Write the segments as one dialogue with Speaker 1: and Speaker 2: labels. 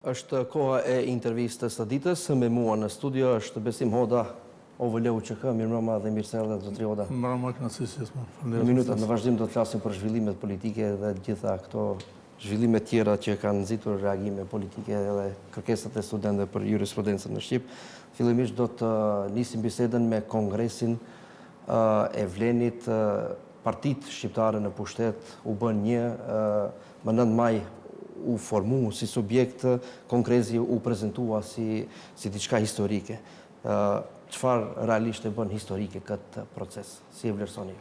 Speaker 1: Është koha e intervistës së ditës, me mua në studio është Besim Hoda, OVL UÇK, mirëmbrëma dhe mirë se erdhët zotëri Hoda.
Speaker 2: Mirëmbrëma, kënaqësi si gjithmonë.
Speaker 1: Në minutat në vazhdim do të flasim për zhvillimet politike dhe të gjitha këto zhvillime tjera që kanë nxitur reagime politike dhe kërkesat e studentëve për jurisprudencën në shqip. Fillimisht do të nisim bisedën me kongresin e Vlenit, partitë shqiptare në pushtet u bënë një, më 9 maj u formu si subjekt, kongresi u prezentua si, si diçka historike. Çfarë realisht e bën historike këtë proces? Si e vlerësoni?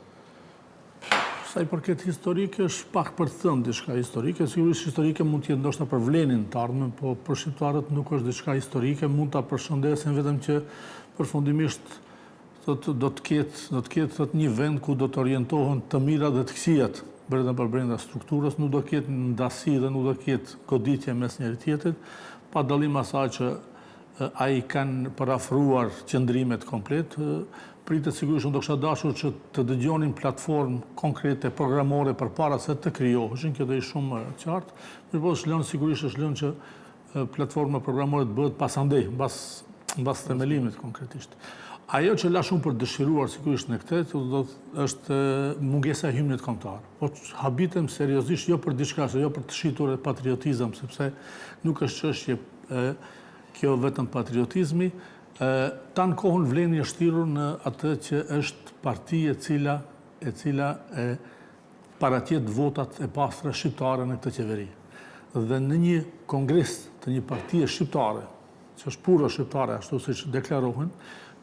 Speaker 2: Sa i përket historike, është pak për të thënë diçka historike. Sigurisht historike mund të jetë ndoshta për Vlenin të ardhmen, po për shqiptarët nuk është diçka historike, mund ta përshëndesin vetëm që përfundimisht thotë do të ketë do të ketë thotë një vend ku do të orientohen të mirat dhe të këqijat brenda për brenda strukturës, nuk do ketë ndasi dhe nuk do ketë goditje mes njëri tjetrit, pa dallim asaj që a i kanë përafruar qëndrimet komplet. Pritet sigurisht unë do kisha dashur që të dëgjonin platformë konkrete programore përpara se të krijoheshin, kjo do ishte shumë më qartë. Mirëpo është lënë sigurisht është lënë që platforma programore të bëhet pasandej, mbas mbas themelimit konkretisht. Ajo që la shumë për dëshiruar sigurisht në këtë, do të është mungesa e himnit kombëtar. Po habitem seriozisht jo për diçka, se jo për të shitur patriotizëm, sepse nuk është çështje kjo vetëm patriotizmi, tanë kohën Vleni është thirrur në atë që është parti e cila e cila e paraqet votat e pastra shqiptare në këtë qeveri. Dhe në një kongres të një partie shqiptare, që është puro shqiptare ashtu siç deklarohen,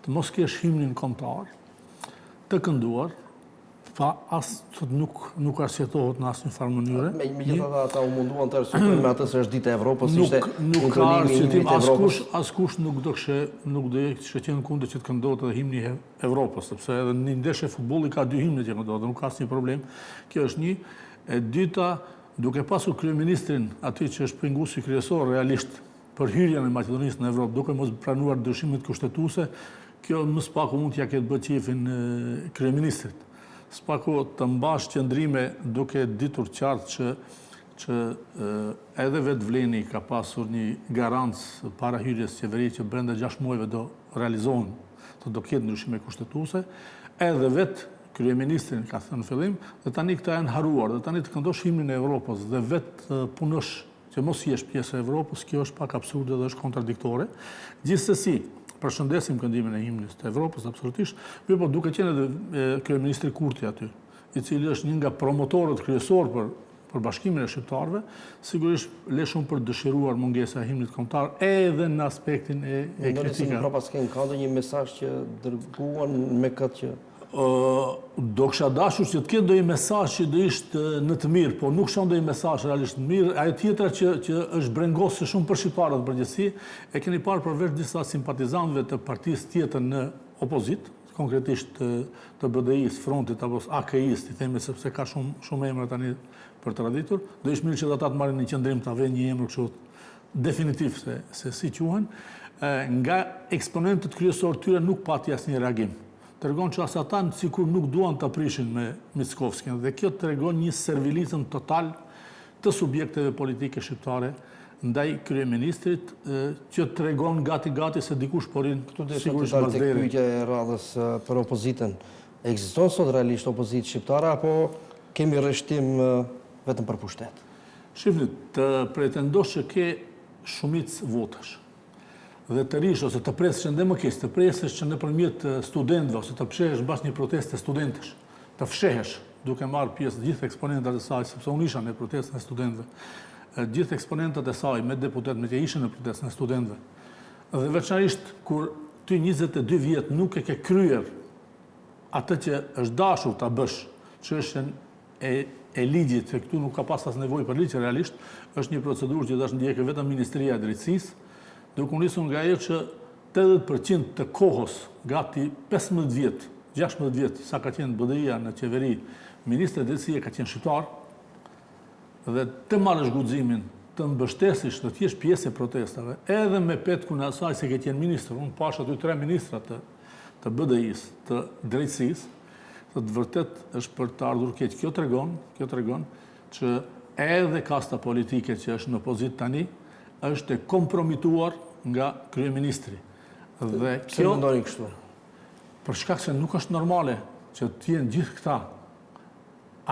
Speaker 2: të mos kesh himnin kombëtar të kënduar, pa as të nuk nuk arsyetohet në asnjë farë
Speaker 1: mënyre. Megjithatë ata u munduan të arsyetojnë me atë se është ditë e Evropës,
Speaker 2: ishte nuk ka arsyetim askush askush nuk do kishte nuk do kishte qenë kundër që të këndohet edhe himni i Evropës, sepse edhe një ndeshje futbolli ka dy himne që këndohet, nuk ka asnjë problem. Kjo është një. E dyta, duke pasur kryeministrin aty që është penguesi kryesor realisht për hyrjen e Maqedonisë në Evropë, duke mos pranuar ndryshimet kushtetuese, kjo më së paku mund t'ia ketë bërë qejfin kryeministrit. Së paku të mbash qëndrime duke ditur qartë që që edhe vetë Vleni ka pasur një garancë para hyrjes së qeverisë që brenda 6 muajve do realizohen, të do ketë ndryshime kushtetuese, edhe vetë kryeministrin ka thënë në fillim, dhe tani këta janë harruar, dhe tani të këndosh himnin e Evropës dhe vetë punosh që mos jesh pjesë e Evropës, kjo është pak absurde dhe është kontradiktore. Gjithsesi, përshëndesim këndimin e himnit të Evropës, absolutisht, mirëpo duke qenë edhe kryeministri Kurti aty, i cili është një nga promotorët kryesorë për për bashkimin e shqiptarëve, sigurisht le shumë për dëshiruar mungesa e himnit kombëtar edhe në aspektin e
Speaker 1: e kritikave. Në prapaskenë ka ndonjë mesazh që dërguan me këtë
Speaker 2: që Do kisha dashur që të ketë ndonjë mesazh që do ishte në të mirë, po nuk shoh ndonjë mesazh realisht në mirë. Ajo tjetra që që është brengosëse shumë për shqiptarët në përgjithësi, e keni parë përveç disa simpatizantëve të partisë tjetër në opozitë, konkretisht të, të BDI-së, Frontit apo AKI-së, t'i themi sepse ka shumë shumë emra tani për të radhitur. Do ishte mirë që ata të marrin një qëndrim ta vënë një emër kështu definitiv se se si quhen. Nga eksponentët kryesorë të tyre nuk pati asnjë reagim. Tregon që as ata sikur nuk duan ta prishin me Mickovskin dhe kjo tregon një servilizëm total të subjekteve politike shqiptare ndaj kryeministrit që tregon gati gati se dikush po rrin
Speaker 1: Këtu desha të dal tek pyetja e radhës për opozitën. Ekziston sot realisht opozitë shqiptare apo kemi rreshtim vetëm për pushtet?
Speaker 2: Shifni, të pretendosh që ke shumicë votash dhe të rrish ose të presësh ende më keq, të presësh që nëpërmjet studentëve ose të fshehesh mbas një proteste studentësh, të fshehesh duke marrë pjesë gjithë eksponentët e saj, sepse unë isha në protestën e studentëve, gjithë eksponentët e saj me deputetë me që ishin në protestën e studentëve. Dhe veçanërisht kur ti 22 vjet nuk e ke kryer atë që është dashur ta bësh, çështjen e e ligjit, se këtu nuk ka pas as nevojë për ligj realisht, është një procedurë që tash ndjekë vetëm Ministria e Drejtësisë, duke u nisur nga ajo që 80% të kohës, gati 15 vjet, 16 vjet sa ka qenë BDI-ja në qeveri, ministri i Drejtësisë ka qenë shqiptar, dhe të marrësh guximin të mbështesish dhe të jesh pjesë e protestave, edhe me petkun e asaj se ke qenë ministër, unë pashë aty tre ministra të të BDI-së, të drejtësisë, Thotë vërtet është për të ardhur keq. Kjo tregon, kjo tregon që edhe kasta politike që është në opozitë tani, është e kompromituar nga kryeministri.
Speaker 1: Dhe kjo Pse mendoni kështu?
Speaker 2: Për shkak se nuk është normale që të jenë gjithë këta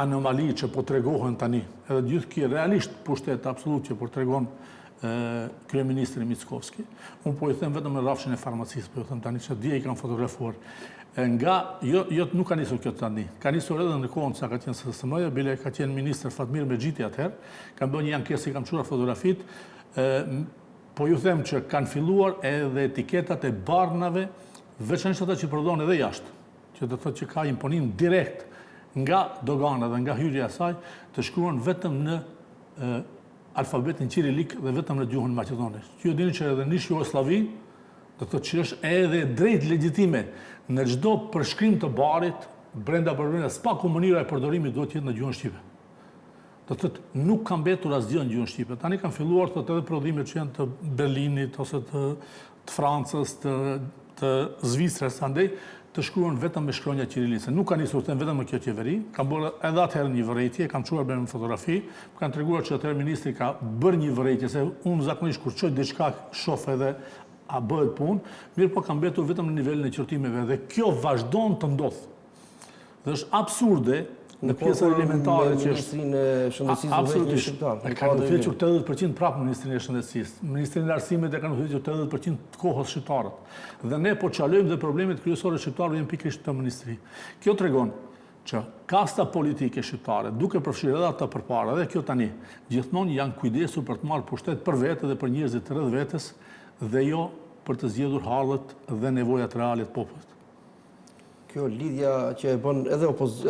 Speaker 2: anomali që po tregohen tani, edhe gjithë ky realisht pushtet absolut që po tregon kryeministri Mickoski. Unë po i them vetëm në rrafshin e farmacisë, po i them tani që dje i kam fotografuar. Nga, jo, jo nuk ka nisur kjo tani, ka nisur edhe në kohën sa ka qenë SDSM-ja, bile ka qenë ministër Fatmir Mexhiti atëherë, kam bërë një ankesë, i kam çuar fotografitë, po ju them që kanë filluar edhe etiketat e barnave, veçanërisht ata që prodhohen edhe jashtë, që do të thotë që ka imponim direkt nga dogana dhe nga hyrja e saj, të shkruan vetëm në alfabetin qirilik dhe vetëm në gjuhën maqedone. Ju e dini që edhe në ish Jugosllavi, do të thotë që është edhe e drejtë legjitime në çdo përshkrim të barit, brenda për brenda, së paku mënyra e përdorimit duhet të jetë në gjuhën shqipe. Do të thotë, nuk ka mbetur asgjë në gjuhën shqipe. Tani kanë filluar thotë edhe prodhimet që janë të Berlinit ose të të Francës, të të Zvicrës andej, të shkruan vetëm me shkronja qirilice. Nuk ka nisur them vetëm me kjo qeveri, kam bërë edhe atëherë një vërejtje, kam çuar me fotografi, më kanë treguar që atëherë ministri ka bërë një vërejtje, se unë zakonisht kur çoj diçka shoh edhe a bëhet punë, mirëpo ka mbetur vetëm në nivelin e qortimeve dhe kjo vazhdon të ndodhë. Dhe është absurde në pjesën elementare
Speaker 1: që është... Ministrinë e Shëndetësisë
Speaker 2: udhëheq një shqiptar. E kanë udhëhequr 80% prapë Ministrinë e Shëndetësisë. Ministrinë e Arsimit e kanë udhëhequr 80% të kohës shqiptarët. Dhe ne po çalojmë dhe problemet kryesore shqiptarëve janë pikërisht në ministri. Kjo tregon që kasta politike shqiptare, duke përfshirë edhe ata përpara, edhe kjo tani, gjithmonë janë kujdesur për të marrë pushtet për vete dhe për njerëzit rreth vetes dhe jo për të zgjedhur hallet dhe nevojat reale të popullit.
Speaker 1: Kjo lidhja që e bën edhe opoz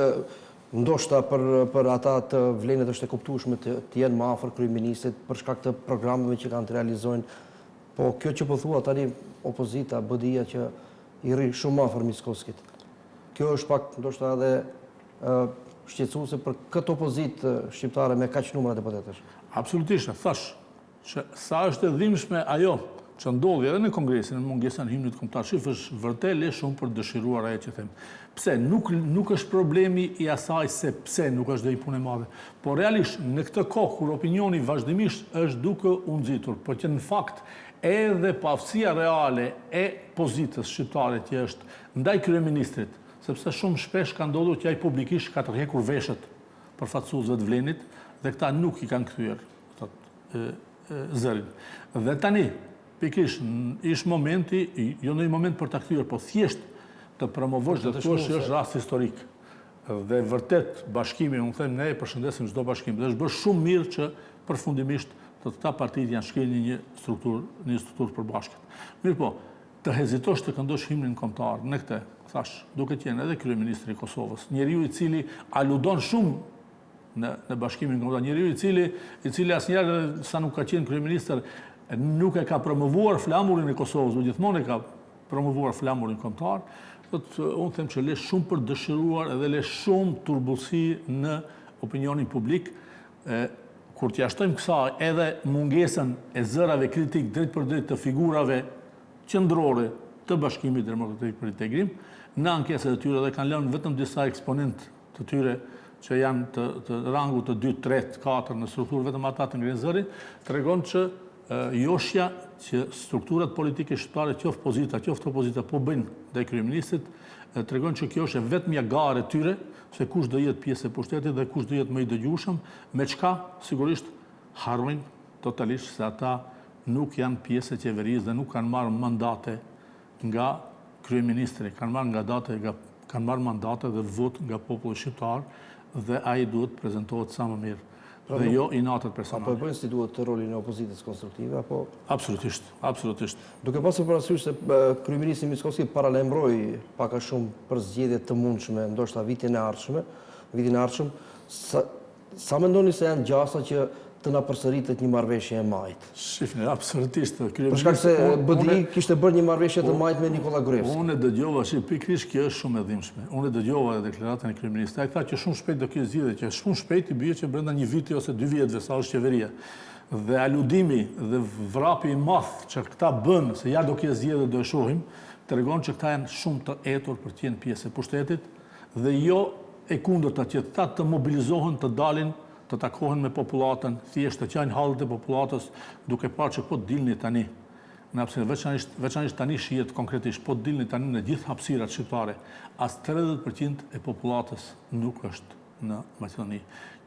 Speaker 1: ndoshta për për ata të VLEN-it është e kuptueshme të, të jenë më afër kryeministrit për shkak të programeve që kanë të realizojnë. Po kjo që po thua tani opozita, BDI-ja që i rri shumë afër Mickoskit. Kjo është pak ndoshta edhe shqetësuese për këtë opozitë shqiptare me kaq numra deputetësh.
Speaker 2: Absolutisht, e thashë, Që sa është e dhimbshme ajo që ndodhi edhe në Kongresin e mungesën e himnit kombëtar shqip është vërtet le shumë për të dëshiruar ajo që them. Pse nuk nuk është problemi i asaj se pse nuk është ndonjë punë e madhe, por realisht në këtë kohë kur opinioni vazhdimisht është duke u nxitur, por që në fakt edhe paaftësia reale e pozitës shqiptare që është ndaj kryeministrit, sepse shumë shpesh ka ndodhur që ai publikisht ka tërhequr veshët përfaqësuesve të VLEN-it dhe këta nuk i kanë kthyer zërin. Dhe tani, pikërisht, ish momenti, jo ndonjë moment për ta kthyer, po thjesht të promovosh dhe të thuash që është rast historik. Dhe vërtet bashkimi, unë them ne e përshëndesim çdo bashkim. Dhe është bërë shumë mirë që përfundimisht të këta partitë janë shkrirë në një strukturë, në një strukturë të përbashkët. Mirëpo, të hezitosh të këndosh himnin kombëtar në këtë, thashë, duke qenë edhe kryeministri i Kosovës, njeriu i cili aludon shumë në në bashkimin kombëtar, njeriu i cili i cili asnjëherë sa nuk ka qenë kryeministër nuk e ka promovuar flamurin e Kosovës, por gjithmonë e ka promovuar flamurin kombëtar, thotë unë them që le shumë për dëshiruar edhe le shumë turbullsi në opinionin publik, e, kur t'ia shtojmë kësaj edhe mungesën e zërave kritik drejtpërdrejt të figurave qendrore të Bashkimit Demokratik për Integrim, në ankesat e tyre dhe kanë lënë vetëm disa eksponentë të tyre që janë të, të rangut të 2, 3, 4 në strukturë, vetëm ata të ngrenë zërin, tregon që joshja që strukturat politike shqiptare, qoftë pozita, qoftë opozita, po bëjnë ndaj kryeministrit, tregon që kjo është e vetmja garë e tyre, se kush do jetë pjesë e pushtetit dhe kush do jetë më i dëgjueshëm, me çka sigurisht harrojnë totalisht se ata nuk janë pjesë e qeverisë dhe nuk kanë marrë mandate nga kryeministri, kanë marrë nga date, nga, kanë marrë mandate dhe votë nga populli shqiptar dhe ai duhet të prezentohet sa më mirë. Pra dhe jo inatet
Speaker 1: personale. Apo e bëjnë si duhet të rolin e opozitës konstruktive, apo...
Speaker 2: Absolutisht, absolutisht.
Speaker 1: Duke pasur parasysh se kryeministri Mickoski paralajmëroi pak a shumë për zgjedhje të mundshme, ndoshta vitin e ardhshme, vitin e ardhshëm, sa, Sa mendoni se janë gjasa që të na përsëritet një marrëveshje e majit?
Speaker 2: Shifni, absolutisht.
Speaker 1: Për shkak se BDI kishte bërë një marrëveshje të majit me Nikolla Gruevski.
Speaker 2: Unë e dëgjova që pikërisht kjo është shumë e dhimbshme. Unë e dëgjova edhe deklaratën e kryeministrit. Ai tha që shumë shpejt do ketë zgjedhje, që shumë shpejt i bie që brenda një viti ose dy vjetëve sa është qeveria. Dhe aludimi dhe vrapi i madh që këta bënë se ja do ketë zgjedhje do e shohim, tregon që këta janë shumë të etur për të qenë pjesë e pushtetit dhe jo e kundërta që këta të mobilizohen të dalin. të takohen me popullatën, thjesht të qajnë hallet e popullatës, duke parë që po të dilni tani në hapësirë, veçanërisht, veçanërisht tani shihet konkretisht, po të dilni tani në gjithë hapësirat shqiptare, as 30% e popullatës nuk është në Maqedoni.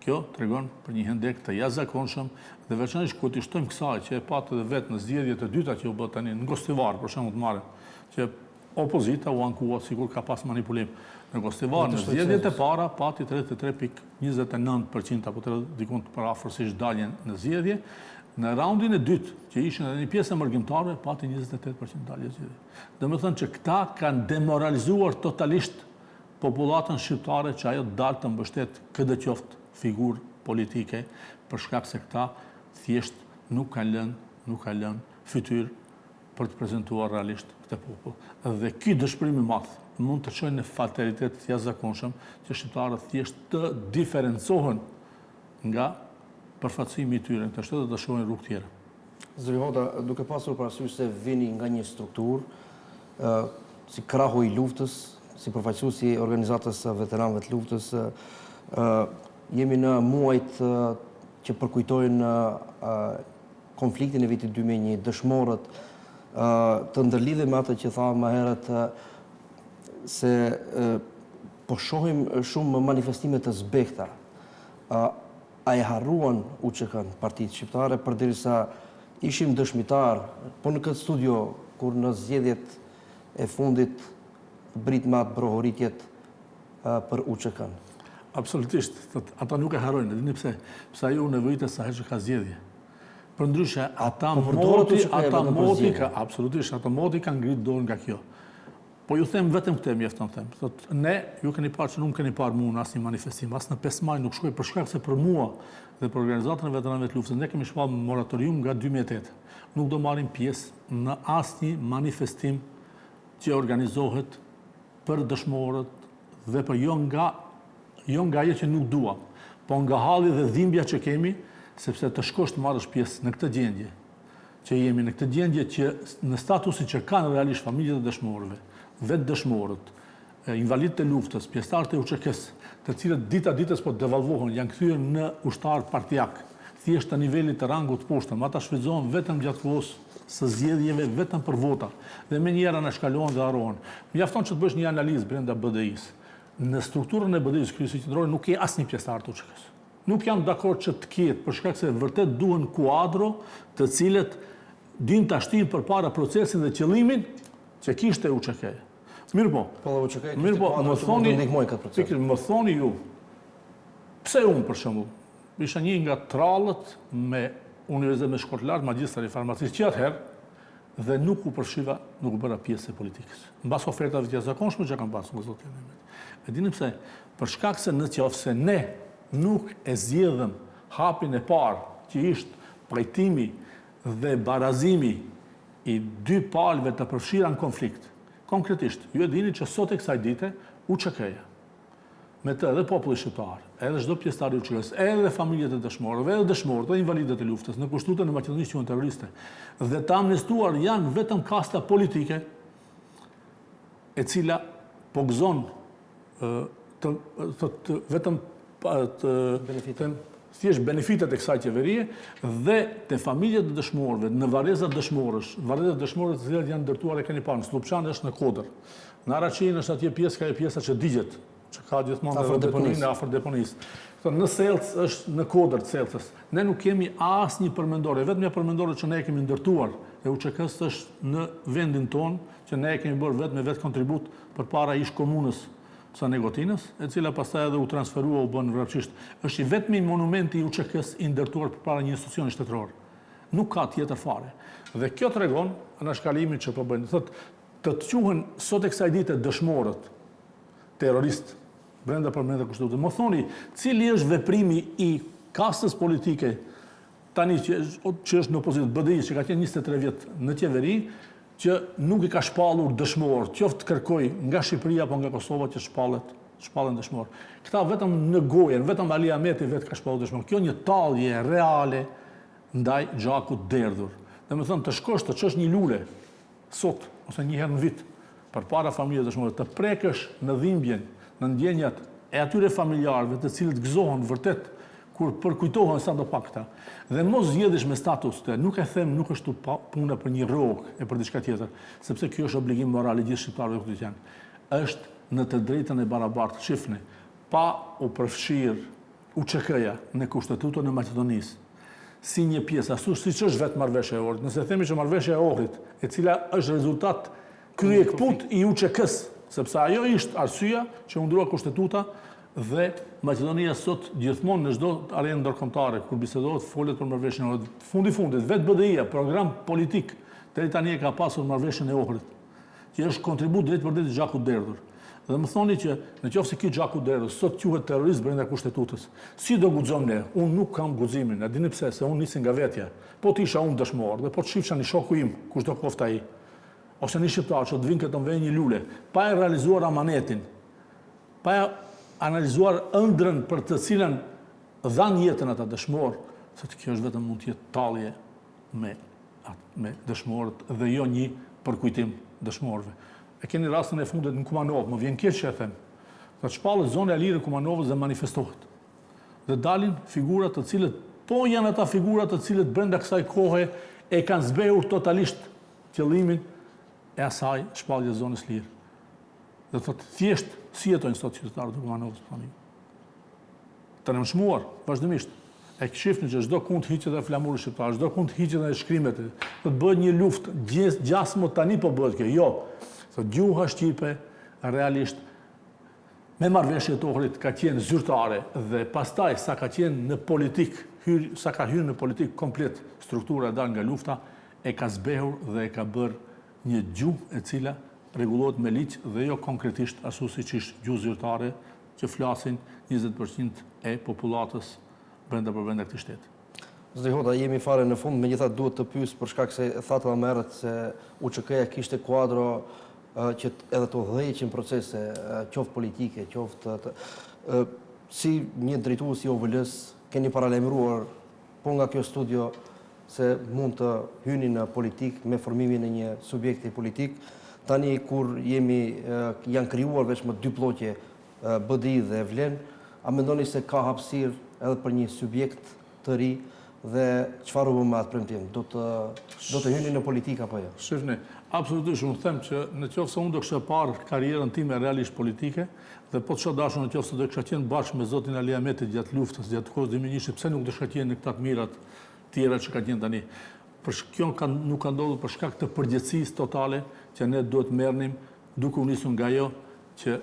Speaker 2: Kjo tregon për një hendek të jashtëzakonshëm dhe veçanërisht kur t'i shtojmë kësaj që e patë edhe vetë në zgjedhjet e dyta që u bë tani në Gostivar, për shembull të marrim, që Opozita u ankua sikur ka pas manipulim. Në Gostivar, në zgjedhjet e para, pati 33.29 për qind apo dikund përafërsisht daljen në zgjedhje. Në raundin e dytë, që ishin edhe një pjesë e mërgimtarëve, pati 28 për qind dalje në zgjedhje. Domethënë që këta kanë demoralizuar totalisht popullatën shqiptare që ajo të dalë të mbështet këdo qoftë figurë politike, për shkak se këta thjesht nuk kanë lënë, nuk kanë lënë fytyrë për të prezentuar realisht këtë popull. Dhe ky dëshpërim i madh mund të çojë në fatalitet të jashtëzakonshëm që shqiptarët thjesht të diferencohen nga përfaqësimi i tyre në këtë shtet dhe të shohin rrugë
Speaker 1: tjera. Zoti Hota, duke pasur parasysh se vini nga një strukturë si krahu i luftës, si përfaqësues i organizatës së veteranëve të luftës, jemi në muajt që përkujtojnë konfliktin e vitit 2001, dëshmorët, të ndërlidhim me atë që tha më herët se po shohim shumë manifestime të zbehta. A e harruan UÇK-në, partitë shqiptare, përderisa ishim dëshmitarë, po në këtë studio, kur në zgjedhjet e fundit britmat, brohoritjet për UÇK-në?
Speaker 2: Absolutisht, ata nuk e harrojnë, e dini pse, pse ajo u nevojitet sa herë që ka zgjedhje. Përndryshe, ata po moti, ata moti, ka, absolutisht, ata moti kanë ngritë dorën nga kjo. Po ju them vetëm këtë mjafton them. Thot, ne, ju keni parë që nuk keni parë mua në asnjë manifestim, as në 5 maj nuk shkoj për shkak se për mua dhe për organizatën e veteranëve të luftës, ne kemi shpallë moratorium nga 2008. Nuk do marrim pjesë në asnjë manifestim që organizohet për dëshmorët dhe për jo nga jo nga ajo që nuk duam, po nga halli dhe dhimbja që kemi, sepse të shkosh të marrësh pjesë në këtë gjendje, që jemi në këtë gjendje që në statusin që kanë realisht familjet e dëshmorëve, vetë dëshmorët, invalidët e luftës, pjesëtarët e UÇK-së, të cilët dita ditës po devalvohen, janë kthyer në ushtarë partiak, thjesht të nivelit të rangut të poshtëm, ata shfrytëzohen vetëm gjatë kohës së zgjedhjeve vetëm për vota dhe menjëherë anashkalohen dhe harrohen. Mjafton që të bësh një analizë brenda BDI-së. Në strukturën e BDI-së, Kryesisë Qendrore nuk ke asnjë pjesëtar të UÇK-së. Nuk jam dakord që të ketë, për shkak se vërtet duhen kuadro të cilët dinë ta shtinë përpara procesin dhe qëllimin që kishte UÇK-ja. Mirëpo,
Speaker 1: Po dhe UÇK-ja kishte mirëpo, kuadro që mund të ndihmojnë këtë
Speaker 2: proces. Pikërisht, më thoni ju, pse unë për shembull, Isha një nga të rrallët me universitet me shkollë të lartë, magjistër i farmacisë që atëherë, dhe nuk u përfshiva, nuk u bëra pjesë e politikës. Mbas ofertave të jashtëzakonshme që kam pasur nga zoti Mehmet. E dini pse? Për shkak se në qoftë se ne nuk e zgjedhëm hapin e parë, që ishte pajtimi dhe barazimi i dy palëve të përfshira në konflikt. Konkretisht, ju e dini që sot e kësaj dite UÇK-ja Me të edhe populli shqiptar, edhe çdo pjesëtar i UÇK-së, edhe familjet e dëshmorëve, edhe dëshmorët, edhe invalidët e luftës, në Kushtetutën e Maqedonisë quhen terroriste. Dhe të amnistuar janë vetëm kasta politike e cila po gëzon të, të, të vetëm të, të thjesht benefitet e kësaj qeverie dhe te familjet e dëshmorëve, në varrezat dëshmorësh, varrezat dëshmorëve të cilat janë ndërtuar e keni parë, në Sllupçan është në kodër. Në Haraçinë është atje pjesë ka e pjesa që digjet, që ka gjithmonë
Speaker 1: afër deponisë.
Speaker 2: Afër deponisë. Këto në Sellcë është në kodër të Sellcës. Ne nuk kemi asnjë përmendore, vetëm një përmendore që ne e kemi ndërtuar e UÇK-së është në vendin tonë, që ne e kemi bërë vetë me vetëkontribut përpara ish komunës së Negotinës, e cila pastaj edhe u transferua u bë në Vrapçisht. Është i vetmi monument i UÇK-së i ndërtuar përpara një institucioni shtetëror. Nuk ka tjetër fare. Dhe kjo tregon anashkalimin që po bëjnë. Thotë, të të quhen sot e kësaj dite dëshmorët terroristë brenda për brenda Kushtetutës. Më thoni, cili është veprimi i kastës politike tani që, që është në opozitë, BDI, që ka qenë 23 vjet në qeveri, që nuk i ka shpallur dëshmor, qoftë të kërkojë nga Shqipëria apo nga Kosova që shpallet, shpallen dëshmor. Këta vetëm në gojën, vetëm Ali Ahmeti vetë ka shpallur dëshmor. Kjo një tallje reale ndaj gjakut derdhur. Domethënë të shkosh të çosh një lule sot ose një herë në vit përpara familjes dëshmorëve, të prekësh në dhimbjen, në ndjenjat e atyre familjarëve të cilët gëzohen vërtet. Kur përkujtohen sado pak këta. Dhe mos zgjedhësh me status të, nuk e them nuk është këtu puna për një rrogë e për diçka tjetër, sepse kjo është obligim moral i gjithë shqiptarëve kudo të jenë. Është në të drejtën e barabartë, shifni, pa u përfshirë UÇK-ja në Kushtetutën e Maqedonisë, si një pjesë, ashtu siç është vetë Marrëveshja e Ohrit. Nëse themi që Marrëveshja e Ohrit, e cila është rezultat kryekëput i UÇK-së, sepse ajo ishte arsyeja që u ndrua Kushtetuta dhe Maqedonia sot gjithmonë në çdo arenë ndërkombëtare kur bisedohet folet për Marrëveshjen e Ohrit. Fundi fundit, vetë BDI-ja, program politik, deri tani e ka pasur Marrëveshjen e Ohrit. që është kontribut drejtpërdrejt i gjakut derdhur. Dhe më thoni që në qoftë se ky gjaku derdhur sot quhet terrorist brenda kushtetutës, si do guxojmë ne? Unë nuk kam guximin, e dini pse, se unë nisi nga vetja. Po të isha unë dëshmor dhe po të shifsha një shoku im, kushdo koftë ai, ose një shqiptar që të vinte të më vejë një lule, pa e realizuar amanetin, pa e analizuar ëndrrën për të cilën dhanë jetën ata dëshmorë, thotë kjo është vetëm mund të jetë tallje me me dëshmorët dhe jo një përkujtim dëshmorëve. E keni rastin e fundit në Kumanovë, më vjen keq që e them. Do të shpallet zona e lirë e Kumanovës dhe manifestohet. Dhe dalin figura të cilët po janë ata figura të cilët brenda kësaj kohe e kanë zbehur totalisht qëllimin e asaj shpalljes zonës lirë. Dhe thotë thjesht si jetojnë sot qytetarët e Kumanovës tani. Të nënçmuar, vazhdimisht. E shifni që çdo kund hiqet edhe flamuri shqiptar, çdo kund hiqet edhe shkrimet. Do të bëhet një luftë, gjasmë tani po bëhet kjo. Jo. Thotë gjuha shqipe realisht me marrëveshje të Ohrit ka qenë zyrtare dhe pastaj sa ka qenë në politikë, hyr, sa ka hyrë në politikë komplet struktura e dalë nga lufta, e ka zbehur dhe e ka bërë një gjuhë e cila rregullohet me ligj dhe jo konkretisht ashtu siç ishte gjuhë zyrtare që flasin 20 për qind e popullatës brenda për brenda këtij
Speaker 1: shteti. Zoti Hota, jemi fare në fund, megjithatë duhet të pyes për shkak se thatë edhe më herët se UÇK-ja kishte kuadro që edhe të udhëheqin procese, qoftë politike, qoftë të, si një drejtues i OVL-së, keni paralajmëruar po nga kjo studio se mund të hyni në politikë me formimin e një subjekti politik. Tani kur jemi janë krijuar veçmë dy blloqe BDI dhe VLEN, a mendoni se ka hapësirë edhe për një subjekt të ri dhe çfarë u bë me atë premtim? Do të do të hyni në politikë apo jo?
Speaker 2: Shifni, absolutisht unë them që në qoftë se unë do kisha parë karrierën time realisht politike dhe po të kisha dashur në qoftë se do kisha qenë bashkë me zotin Ali Ahmeti gjatë luftës, gjatë kohës 2001-shit, pse nuk do kisha qenë në këta të mirat tjera që kanë qenë tani. Për kjo ka, nuk ka ndodhur për shkak të përgjegjësisë totale që ne duhet merrnim duke u nisur nga ajo që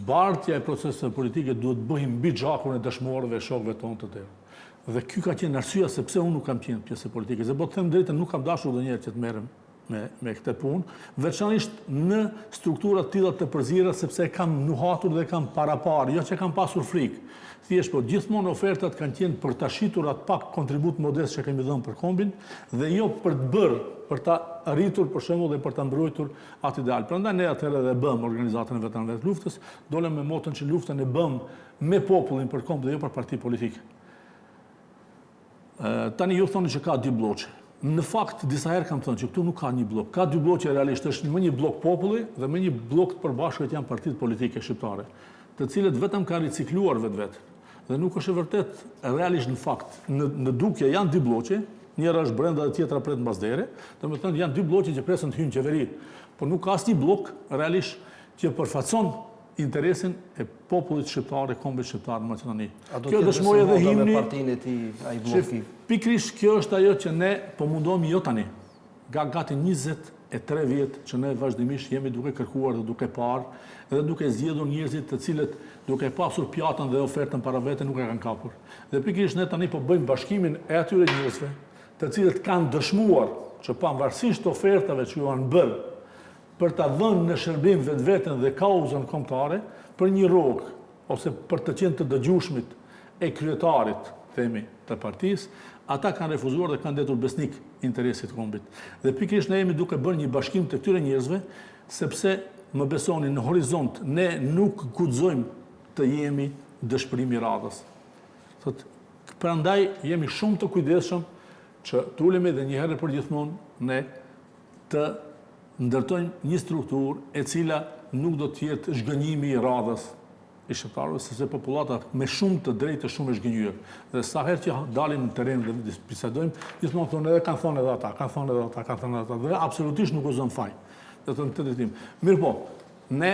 Speaker 2: bartja e proceseve politike duhet të bëhej mbi gjakun e dëshmorëve e shokëve tonë të derdhur. Dhe ky ka qenë arsyeja se pse unë nuk kam qenë pjesë e politikës. Dhe po të them drejtën, nuk kam dashur ndonjëherë që të merrem me me këtë punë, veçanërisht në struktura të tilla të përziera sepse e kam nuhatur dhe e kam paraparë, jo që kam pasur frikë. Thjesht po gjithmonë ofertat kanë qenë për ta shitur atë pak kontribut modest që kemi dhënë për kombin dhe jo për të bërë, për ta rritur për shembull dhe për ta mbrojtur atë ideal. Prandaj ne atëherë edhe bëmë organizatën e veteranëve të luftës, dolëm me moton që luftën e bëmë me popullin për komb dhe jo për parti politike. Tani ju thoni që ka dy blloqe. Në fakt, disa herë kam thënë që këtu nuk ka një bllok. Ka dy blloqe realisht, është më një bllok populli dhe më një bllok të përbashkët janë partitë politike shqiptare, të cilët vetëm kanë ricikluar vetveten. Dhe nuk është e vërtet realisht në fakt, në, në dukje janë dy blloqe, njëra është brenda dhe tjetra pret mbas dere, domethënë janë dy blloqe që presin të hyjnë në qeveri, por nuk ka asnjë bllok realisht që përfaqëson interesin e popullit shqiptar e kombit shqiptar në
Speaker 1: Maqedoni. Kjo dëshmoi edhe himni me partinë e tij ai
Speaker 2: blloki. Pikërisht kjo është ajo që ne po mundohemi jo tani. Nga gati 23 vjet që ne vazhdimisht jemi duke kërkuar dhe duke parë dhe duke zgjedhur njerëzit të cilët duke pasur pjatën dhe ofertën para vete nuk e kanë kapur. Dhe pikërisht ne tani po bëjmë bashkimin e atyre njerëzve të cilët kanë dëshmuar që pavarësisht ofertave që ju janë bërë për ta vënë në shërbim vetveten dhe kauzën kombëtare për një rrogë ose për të qenë të dëgjueshmit e kryetarit, themi, të partisë, ata kanë refuzuar dhe kanë ndetur besnik interesit të kombit. Dhe pikërisht ne jemi duke bërë një bashkim të këtyre njerëzve, sepse më besoni në horizont ne nuk guxojmë të jemi dëshpërimi i radhës. Thotë, prandaj jemi shumë të kujdesshëm që të ulemi dhe një herë e përgjithmonë ne të ndërtojmë një strukturë e cila nuk do të jetë zhgënjimi i radhës. i shqiptarëve, sepse popullata me shumë të drejtë është shumë e zhgënjyer. Dhe sa herë që dalim në terren dhe bisedojmë, gjithmonë thonë edhe kanë thonë edhe ata, kanë thonë edhe ata, kanë thonë edhe ata, dhe absolutisht nuk u zëmë faj. Dhe të në këtë drejtim. Mirëpo, ne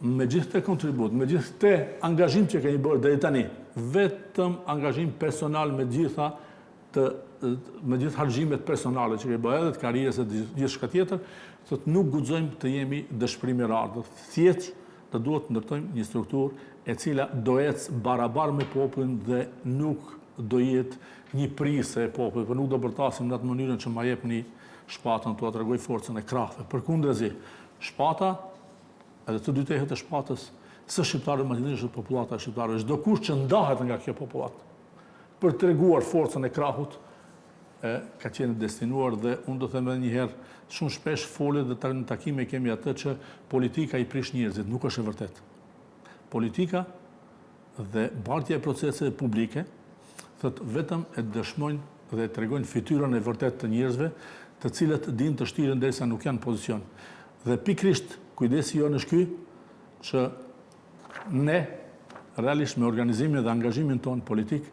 Speaker 2: me gjithë këtë kontribut, me gjithë këtë angazhim që kemi bërë deri tani, vetëm angazhim personal me gjitha të me gjithë harxhimet personale që kemi bërë edhe të karrierës e gjithçka tjetër, thotë nuk guxojmë të jemi dëshpërim i radhës. Thjesht do duhet të ndërtojmë një strukturë e cila do ecë barabar me popullin dhe nuk do jetë një prijëse e popullit, por nuk do bërtasim në atë mënyrën që ma jepni shpatën, t'ua tregoj forcën e krahëve. Përkundrazi, shpata edhe të dy tehët e shpatës së shqiptarëve Maqedonisë është popullata e shqiptarëve. Çdokush që ndahet nga kjo popullatë për të treguar forcën e krahut, e, ka qenë destinuar dhe unë do them edhe një herë, shumë shpesh folet dhe në takime kemi atë që politika i prish njerëzit, nuk është e vërtetë. Politika dhe bartja e proceseve publike, thotë vetëm e dëshmojnë dhe e tregojnë fytyrën e vërtetë të njerëzve, të cilët dinë të shtiren derisa nuk janë në pozicion. Dhe pikërisht kujdesi jonë është ky që ne realisht me organizimin dhe angazhimin tonë politik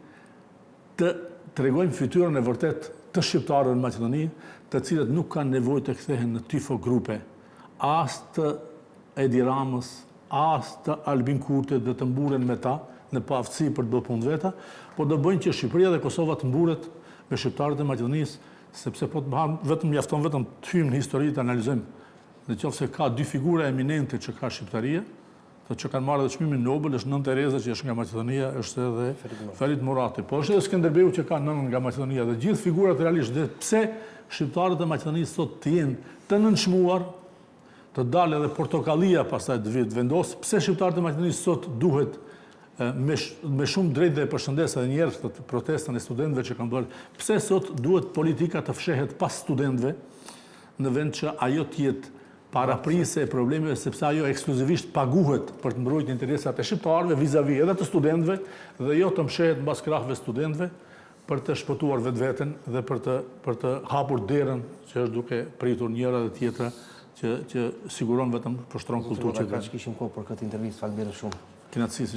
Speaker 2: të tregojmë fytyrën e vërtetë të shqiptarëve në Maqedoni, të cilët nuk kanë nevojë të kthehen në tifo grupe, as të Edi Ramës, as të Albin Kurtit dhe të mburen me ta në paaftësi për të bërë punë të veta, po do bëjnë që Shqipëria dhe Kosova të mburet me shqiptarët e Maqedonisë, sepse po të vetëm mjafton vetëm të hyjmë në histori të analizojmë në qoftë se ka dy figura eminente që ka shqiptaria, të që kanë marrë edhe çmimin Nobel, është Nënë Tereza që është nga Maqedonia, është edhe Ferid Murati. Po është edhe Skënderbeu që ka nënën nga Maqedonia dhe gjithë figurat realisht dhe pse shqiptarët e Maqedonisë sot të jenë të nënçmuar, të dalë edhe portokallia pastaj të vijë të vendosë, pse shqiptarët e Maqedonisë sot duhet me, me shumë drejt dhe e përshëndes edhe njëherë këtë protestën e studentëve që kanë bërë, pse sot duhet politika të fshehet pas studentëve, në vend që ajo të jetë paraprijëse e problemeve, sepse ajo ekskluzivisht paguhet për të mbrojtur interesat e shqiptarëve vizavi edhe të studentëve dhe jo të mshehet mbas krahëve studentëve për të shpëtuar vetveten dhe për të për të hapur derën që është duke pritur njëra dhe tjetra që që siguron vetëm ushtron kulturë
Speaker 1: që. Kaq kishim kohë për këtë intervistë, faleminderit shumë.
Speaker 2: Kënaqësi.